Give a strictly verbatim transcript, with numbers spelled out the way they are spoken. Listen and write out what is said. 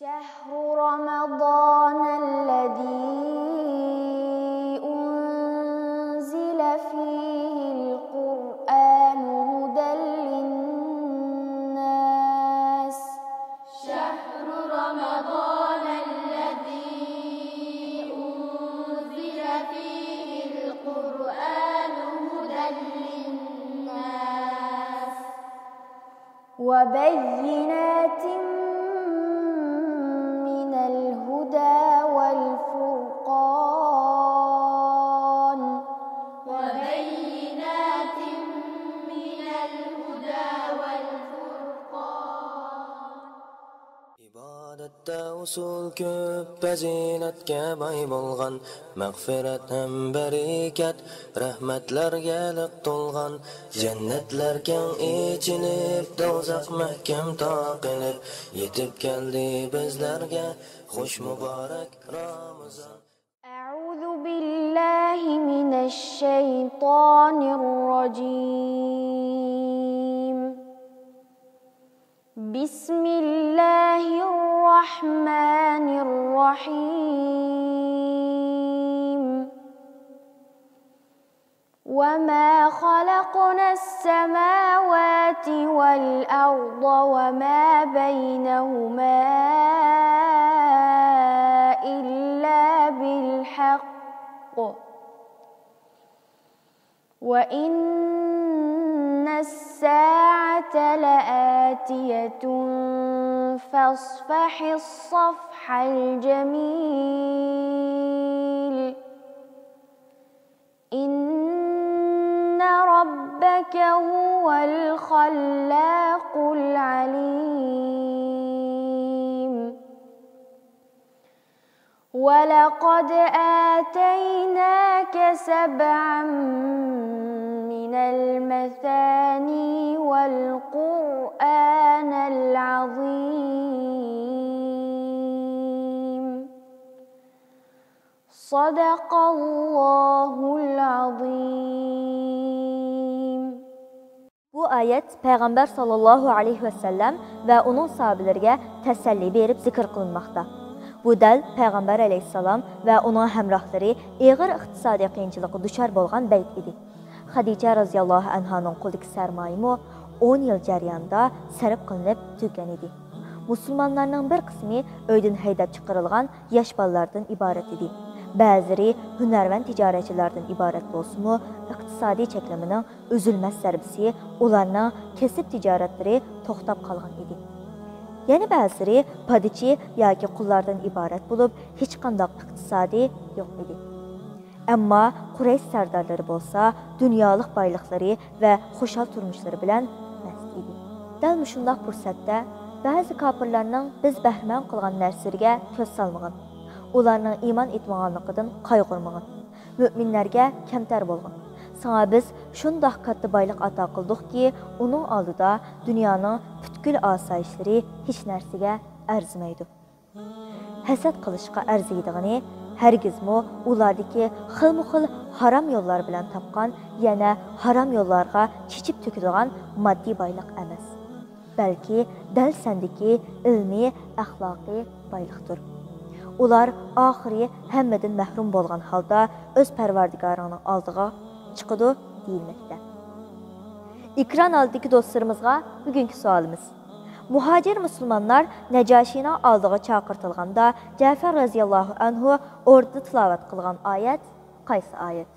شهر رمضان الذي أنزل فيه القرآن هدى للناس. شهر رمضان الذي أنزل فيه القرآن هدى للناس. وبينات من الهدى والفرقان. وبينات من الهدى والفرقان. ئىبادەتتە ئۇسۇل كۆپ، پەزىلەتكە باي بولغان، مەغپىرەت ھەم بەرىكەت، رەھمەتلەرگە لىق تولغان، جەننەتلەر كەڭ ئېچىلىپ، دوزاخ مەھكەم تاقىلىپ، يېتىپ كەلدى بىزلەرگە خۇش مۇبارەك رامىزان. أعوذ بالله من الشيطان الرجيم. بسم الله الرحمن الرحيم. وما خلقنا السماوات والأرض وما بينهما إلا بالحق وإن الساعة لآتية فاصفح الصفح الجميل. إن ربك هو الخلاق العليم. ولقد آتيناك سبعا من المثاني والقرآن العظيم. صدق الله العظيم. بۇ ئايەت پەيغەمبەر ساللاللاھۇ ئەلەيھى ۋەسەللەم ۋە ئۇنىڭ ساھابىلىرىگە تەسەللى بېرىپ زىكىر قىلىنماقتا. بۇ دەل پەيغەمبەر ئەلەيھىسسالام ۋە ئۇنىڭ ھەمراھلىرى ئېغىر ئىقتىسادىي قىيىنچىلىققا دۇچار بولغان بەيت ئىدى. خەدىچە رەزىياللاھۇ ئەنھانىڭ قولىدىكى سەرمايىمۇ ئون يىل جەريانىدا سەرپ قىلىنىپ تۈگىگەن ئىدى. مۇسۇلمانلارنىڭ بىر قىسمى ئۆيدىن ھەيدەپ چىقىرىلغان ياش بالىلاردىن ئىبارەت ئىدى. بەزىلىرى ھۈنەرۋەن تىجارەتچىلاردىن ئىبارەت بولسىمۇ، ئىقتىسادىي چەكلىمىنىڭ ئۈزۈلمەس زەربىسى ئۇلارنىڭ كەسىپ تىجارەتلىرى توختاپ قالغان ئىدى. يەنە بەزىلىرى پادىچى ياكى قۇللاردىن ئىبارەت بولۇپ، ھېچقانداق ئىقتىسادى يوق ئىدى. ئەمما قۇرەيش سەردارلىرى بولسا دۇنيالىق بايلىقلىرى ۋە خۇشال تۇرمۇشلىرى بىلەن مەست ئىدى. دەل مۇشۇنداق پۇرسەتتە بەزى كاپىرلارنىڭ بىز بەھرىمەن قىلغان نەرسىلىرىگە كۆز سالمىغىن، ئۇلارنىڭ ئىمان ئېيتمىغانلىقىدىن قايغۇرمىغىن. مۆمىنلەرگە كەمتەر بولغىن. ساڭا بىز شۇنداق كاتتا بايلىق ئاتا قىلدۇقكى، ئۇنىڭ ئالدىدا دۇنيانىڭ پۈتكۈل ئاسايىشلىرى ھېچ نەرسىگە ئەرزىمەيدۇ. ھەسەت قىلىشقا ئەرزىيدىغىنى ھەرگىزمۇ ئۇلاردىكى خىلمۇ خىل ھارام يوللار بىلەن تاپقان، يەنە ھارام يوللارغا چېچىپ تۆكىدىغان ماددىي بايلىق ئەمەس. بەلكى دەل سەندىكى ئىلمىي، ئەخلاقىي بايلىقتۇر. ئۇلار ئاخىرى ھەممىدىن مەھرۇم بولغان ھالدا ئۆز پەرۋەردىگارىڭنىڭ ئالدىغا چىقىدۇ دېيىلمەكتە. ئېكران ئالدىدىكى دوستلىرىمىزغا بۈگۈنكى سوئالىمىز. مۇھاجىر مۇسۇلمانلار نەجاشىنىڭ ئالدىغا چاقىرتىلغاندا، جەفەر رەزىياللاھۇ ئەنھۇ ئوردىدا تىلاۋەت قىلغان ئايەت قايسى ئايەت؟